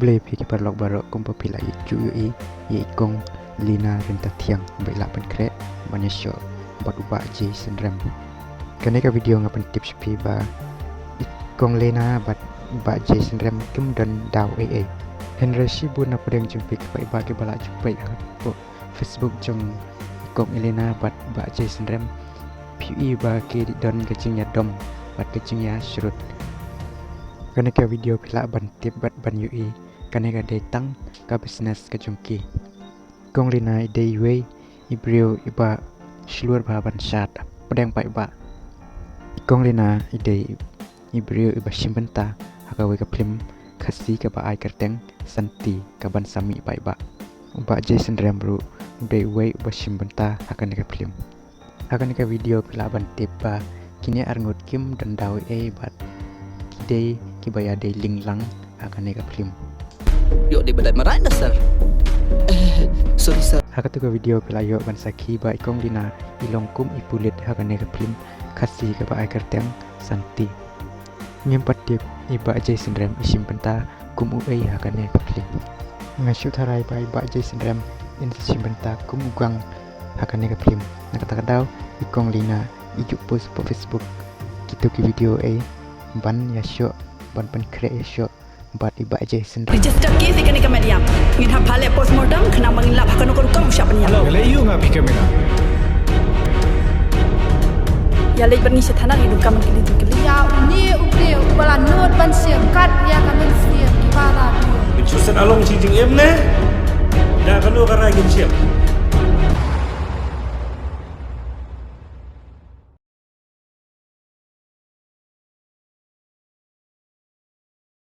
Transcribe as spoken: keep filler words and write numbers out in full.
Khublei phi ki paralok baroh, kumba phi la ïohi ïa i kong Lina Ryntathiang ba i la pynkhreh ban ïashoh bad u Bah Jay Synrem. Kane ka video nga pyntip sha phi ba i kong Lina bad u Bah Jay Synrem kim don daw ei ei. Hynrei shibun na pdeng jong phi ki paidbah kiba la ju peit hapoh Facebook jong i kong Lina bad u Bah Jay Synrem, phi ïohi ba ki don ka jingïadom bad ka jingïashrut. Kane ka video phi lah ban tip bad ban ïohi kane ka dei tang ka business ka jong ki. Kong Lina i dei iwei i briew iba shlur bha ban shad pdeng paidbah. Kong Lina i dei i briew iba shim bynta ha kawei ka phlim Khasi kaba ai kyrteng Santi kaban sa mih paidbah. U Bah Jay Synrem ruh u dei uwei uba shim bynta ha kane ka phlim. Ha kane ka video phi lah ban tip ba kine arngut kim don daw ei ei bad ki dei kiba ïadei linglang ha kane ka phlim. Ïoh dei ba dei marai na sir. Eh, sorry sir. Ha katu ka video phi lah ïoh ban sakhi ba i kong Lina i long kum i pulit ha kane ka phlim Khasi kaba ai kyrteng Santi. Ngim pat tip i Bah Jay Synrem i shim bynta kum uei ha kane ka phlim. Nga shu tharai ba i Bah Jay Synrem in sa shim bynta kum u gang ha kane ka phlim. Na kata ka daw i kong Lina i ju post hapoh Facebook kitu ki video ei ban ïashoh, ban pynkhreh ïashoh bad i Bah Jay Synrem. Register case ïa kane ka met ïap. Ngin hap phah leh postmortem khnang ba ngin lap ha kano ka rukom u shah pynïap. Nga leh ïa u nga phi ka mena. Ïa leit bad ngi sha thana, ngi donkam ban kylli jingkylli. Ïa une u briew uba la nud ban shim kat ïa ka mynsiem kiba la biang. Shu set along shi jingim ne? Da kano ka rai kin shim?